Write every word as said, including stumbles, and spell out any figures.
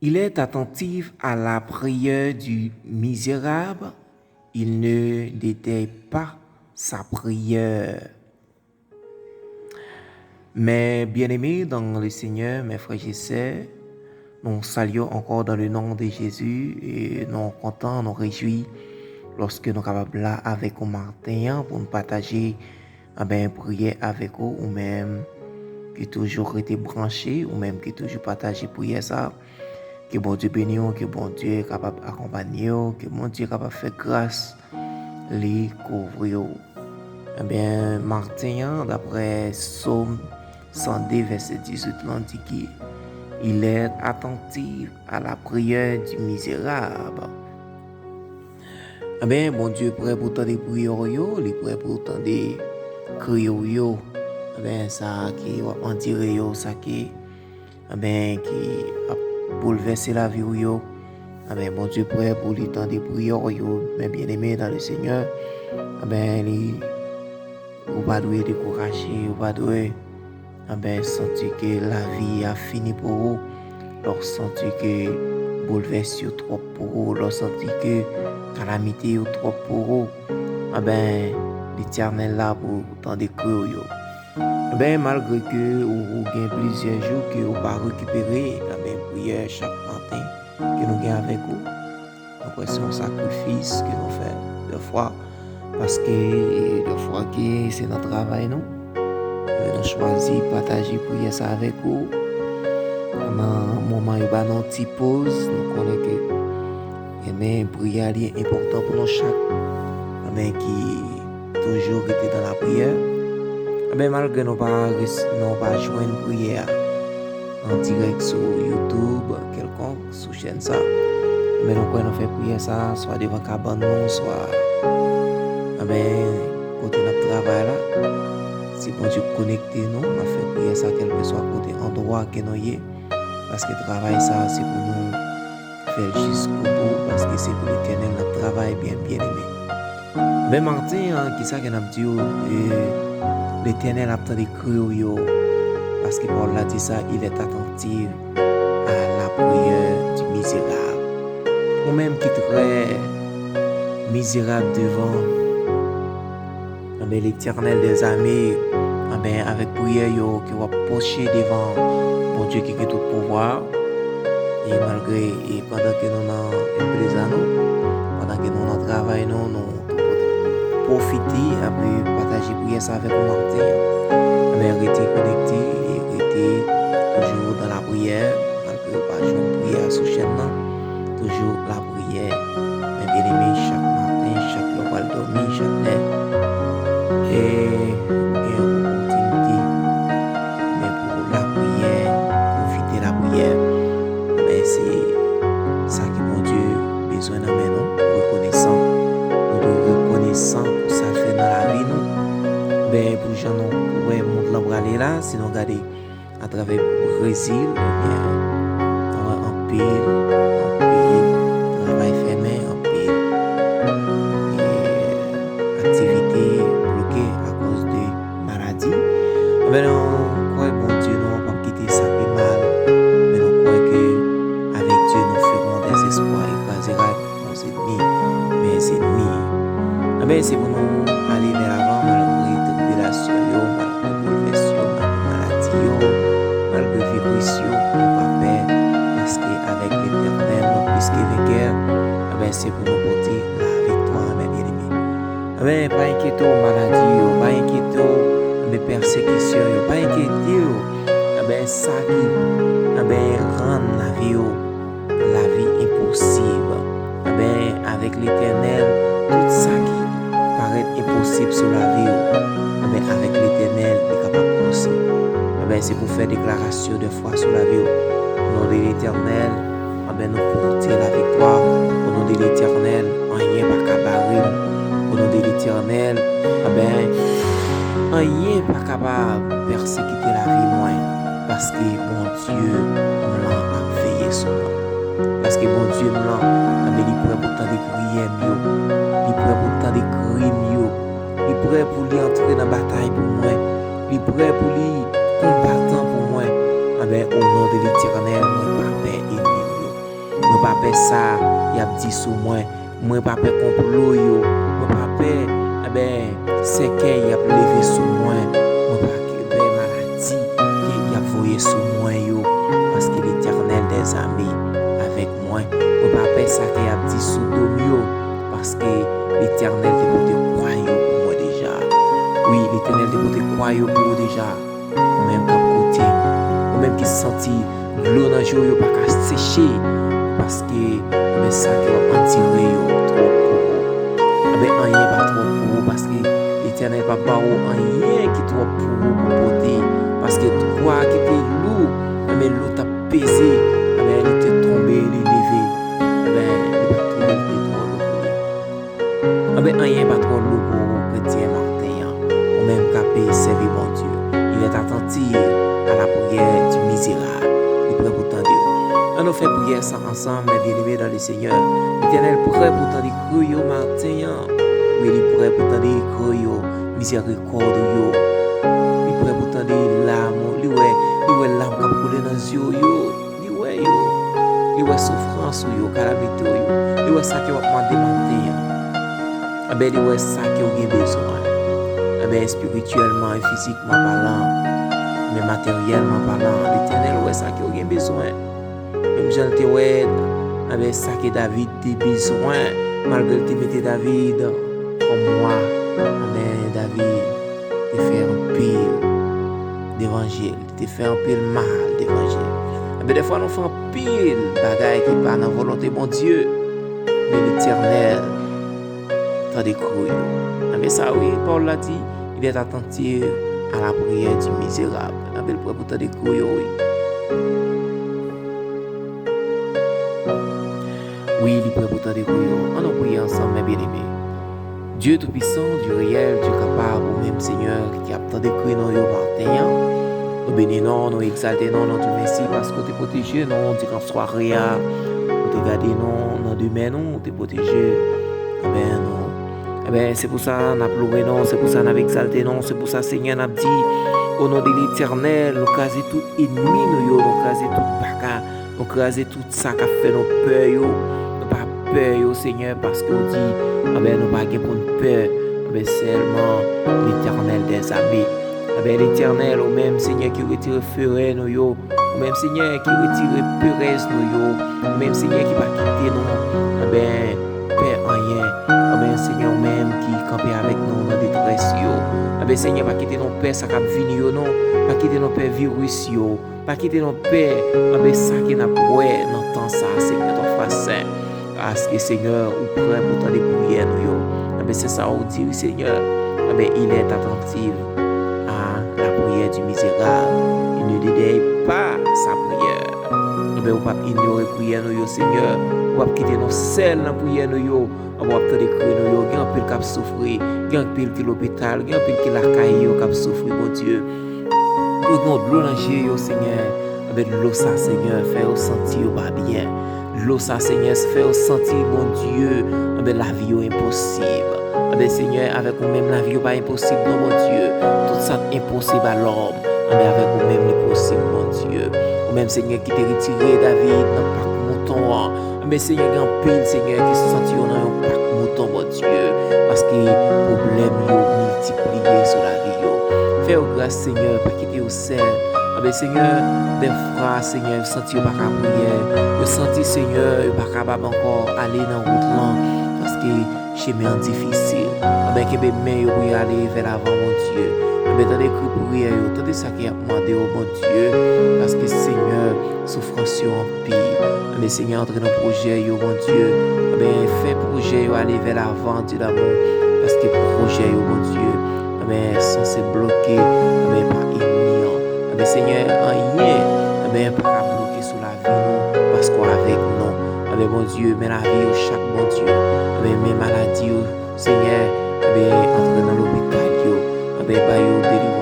Il est attentif à la prière du misérable, il ne dédaie pas sa prière. Mes bien-aimés dans le Seigneur, mes frères et sœurs, nou salye w ankò dans le nom de Jésus, e nou kontan, nou rejwi lòske nou kapab la avèk ou maten an pou nou pataje, anben, priyè avèk ou, ou menm ki toujou rete branche, ou menm ki toujou pataje priyè sa. Ke Bondye beni w, ke Bondye kapab akonpanye w, ke Bondye kapab fè gras li kouvri w. Ebyen, maten an, daprè Sòm san de, vèsè dizuit lan, di ki, Il est attentif à la prière du misérable. Ebyen, Bondye prè pou tande priyè w yo, li prè pou tande kri w yo. Ebyen, sa ki w ap andire yo, sa ki, ebyen, ki ap boulvèse lavi w yo. Ebyen, Bondye prè pou li tande priyè w yo, mes bien-aimés dans le Seigneur. Ebyen, li, ou pa dwe dekouraje, ou pa dwe, anben, santi ke lavi a fini pou ou, lè w santi ke boulvès yo twòp pou ou, lè w santi ke kalamite yo twòp pou ou, anben, Letènèl la pou tande kri w yo. Anben, malgre ke ou, ou gen plizyè jou ke ou pa rekipere, anben, priyè chak maten ke nou gen avèk ou. Nou kwè se yon sakrifis ke nou fè dèfwa, paske dèfwa ke se nan travay nou, men nou chwazi pataje priyè sa avèk ou. Nan moman yo ba nou ti poz, nou konnen ke, ebyen, priyè a li enpòtan pou nou chak, ebyen, ki toujou rete nan lapriyè. Ebyen, malgre nou pa res-, nou pa jwenn priyè a an dirèk sou YouTube kèlkonk, sou chèn sa. Men nou kwè nou fè priyè sa, swa devan kabann nou, swa, anben, kote n ap travay la. Si Bondye konekte nou, n ap fè priyè sa kèlkeswa kote, andwa ke nou ye. Paske travay sa, se pou nou fè l jiskobou, paske se pou Letènèl n ap travay, byen, byen eme. Men maten an, kisa ke n ap di w? E, Letènèl ap tande kri w yo, paske pawòl la di sa, Il est attentif à la prière du misérable. Ou menm ki trè mizerab devan, anben, Letènèl dèzame, anben, avèk priyè yo ke w ap pwoche devan Bondye ki gen tout pouvwa, e malgre, e pandan ke nou nan enpreza nou, pandan ke nou nan travay nou, nou pwofite, anben, pataje priyè sa avèk nou maten an. Anben, rete konekte, e rete toujou nan lapriyè, malgre ou pa jwenn priyè a sou chèn nan, toujou lapriyè. Men byeneme, chak maten, chak lè w pral dòmi, chak lè, e ou gen opòtinite, men pou lapriyè, pwofite lapriyè, men se sa ke Bondye bezwen nan men nou, rekonesan. Nou dwe rekonesan pou sa l fè nan lavi nou. Men pou jan nou wè mond lan prale la, si nou gade atravè Brezil, ebyen, nou wè anpil, anpil travay fèmen, anpil, e, aktivite bloke akoz de maladi. Anben, nou kwè Bondye nou an p ap kite sa pi mal, men nou kwè ke avec Dieu nous ferons des exploits, e kraze rak nos ennemis, mes ennemis. Anben, se pou nou ale vè lavan, malgre tribilasyon yo, malgre boulvès yo, malgre maladi yo, malgre viris yo, nou pa pè, paske avèk Letènèl, nou plis ke venkè. Anben, se pou nou pote laviktwa, mes bien-aimés. Anben, pa enkyete w maladi yo, pa enkyete w, anben, pèsekisyon yo, pa enkyete w, anben, sa ki, anben, rann lavi yo lavi enposib. Anben, avèk Letènèl, tout sa ki parèt enposib sou lavi w, anben, avèk Letènèl, li kapab posib. Anben, se pou fè deklarasyon de fwa sou lavi w. O non de Letènèl, anben, nou pote laviktwa. O non de Letènèl, anyen pa ka bare m. O non de Letènèl, anben, anyen pa kapab pèsekite lavi mwen, paske Bondye m lan ap veye sou mwen. Paske Bondye m lan, anben, li prè pou tande priyè m yo. Li prè pou tande kri m yo. Li prè pou li antre nan batay pou mwen. Li prè pou li konbatan pou mwen. Anben, o non de Letènèl, mwen pa pè ènmi m yo. pè sa y ap di sou mwen. Mwen pa pè konplo yo. Mwen pa pè, enben, sèkèy y ap leve sou mwen. Mwen pa pè maladi ke y ap voye sou mwen yo. Paske Letènèl dèzame avèk mwen. Mwen pa pè sa ke y ap di sou do m yo. Paske Letènèl te pote kwa yo pou mwen deja. Wi, Letènèl te pote kwa yo pou ou deja. Ou menm k ap koute m, ou menm ki santi dlo nan je w yo pa ka seche, paske, enben, sa ke w ap andire yo twòp pou ou. Enben, anyen pa twòp pou ou, paske Letènèl p ap ba ou anyen ki twòp pou ou pou pote, paske kwa ki te lou, enben, lou t ap peze, enben, li te tonbe, li leve, enben, li pa t twouve l te twò lou pou li. Enben, anyen pa twò lou pou ou, kretyen, maten an. Ou menm k ap sèvi Bondye. Il est attentif à la prière du misérable. Li prè pou tande w. Ann nou fè priyè sa ansanm, mes bien-aimés dans le Seigneur. Letènèl prè pou tande kri yo maten an. Wi, li prè pou tande kri yo, mizèrikòd ou yo. Li prè pou tande lam ou. Li wè, li wè lam k ap koule nan zye w yo. Li wè yo. Li wè soufrans ou yo, kalamite w yo. Li wè sa ke w ap mande maten an. Enben, li wè sa ke w gen bezwen. Enben, espirityèlman e fizikman palan, enben, materyèlman palan, Letènèl wè sa ke w gen bezwen. Menm jan l te wè, enben, sa ke David te bezwen, malgre l te mete David kòm wa, enben, David te fè anpil devan je l. Li te fè anpil mal devan je l. Enben, dèfwa nou fè anpil bagay ki pa nan volonte Bondye, men Letènèl tande kri yo. Enben, sa wi, pawòl la di, il est attentif à la prière du misérable. Enben, l prè pou tande kri yo, wi. Wi, li prè pou tande kri yo. Ann nou priye ansanm, mes bien-aimés. Dieu tout-puissant, Dieu réel, Dieu capable, ou menm, Senyè, ki ap tande kri nou yo maten an. Nou beni non, nou egzalte non, nou di w mèsi paske w te pwoteje nou diran sware a. Ou te gade nou nan demen nou, ou te pwoteje, enben, nou. Enben, se pou sa n ap louwe non, se pou sa n ap egzalte non, se pou sa, Senyè, n ap di, o non de Letènèl, nou kraze tout ènmi nou yo, nou kraze tout baka, nou kraze tout sa k ap fè nou pè yo, nou pa pè yo, Senyè, paske w di, enben, nou pa gen pou n pè, enben, sèlman Letènèl dèzame. Enben, Letènèl, ou menm, Senyè, ki retire ferè nou yo, ou menm, Senyè, ki retire perèz nou yo, ou menm, Senyè, ki pa kite nou, enben, pè anyen, ou menm, Senyè, ou menm ki kanpe avèk nou nan detrès yo. Enben, Senyè, pa kite nou pè sa k ap vini yo non, pa kite nou pè viris yo. Pa kite nou pè, enben, sa ke n ap wè nan tan sa a, Senyè, twa fwa sen. Paske, Senyè, ou prè pou tande priyè nou yo. Enben, se sa ou di, wi, Senyè. Enben, il est attentif à la prière du misérable. Il ne dédaie pas sa prière. Enben, ou p ap inyore priyè nou yo, Senyè. Ou p ap kite nou sèl nan priyè nou yo. Anben, w ap tande kri nou yo, gen anpil k ap soufri, gen anpil ki lopital, gen anpil ki lakay yo k ap soufri, Bondye. Yo gen dlo nan je yo, Senyè. Anben, dlo sa, Senyè, fè yo santi yo pa byen. Dlo sa, Senyè, fè yo santi, Bondye, anben, lavi yo enposib. Anben, Senyè, avèk ou menm, lavi yo pa enposib, non, Bondye. Tout sa t enposib a lòm, anben, avèk ou menm, li posib, Bondye. Ou menm, Senyè, ki te retire David nan pak mouton an, men, Senyè, gen anpil, Senyè, ki santi yo nan yon pak mouton, Bondye, paske pwoblèm yo miltipliye sou lavi yo. Fè yo gras, Senyè, pa kite yo sèl. Anben, Senyè, dèfwa, Senyè, yo santi yo pa ka priye. Yo santi, Senyè, yo pa kapab ankò ale nan wout lan, paske chemen an difisil. Anben, kenbe men yo pou y ale vè lavan, Bondye. Anben, tande kri priyè yo, tande sa ki ap mande yo, Bondye, paske, Senyè, soufrans yo anpil. Anben, Senyè, antre nan pwojè yo, Bondye. Anben, fè pwojè yo ale vè lavan, Dye damou, paske pwojè yo, Bondye, anben, sanse bloke, anben, pa ènmi an. Anben, Senyè, anyen, anben, pa ka bloke sou lavi nou, paske w avèk nou. Anben, Bondye, men lavi yo chak, Bondye. Anben, men maladi yo, Senyè, anben, antre nan lopital yo. Anben, ba yo delivrans.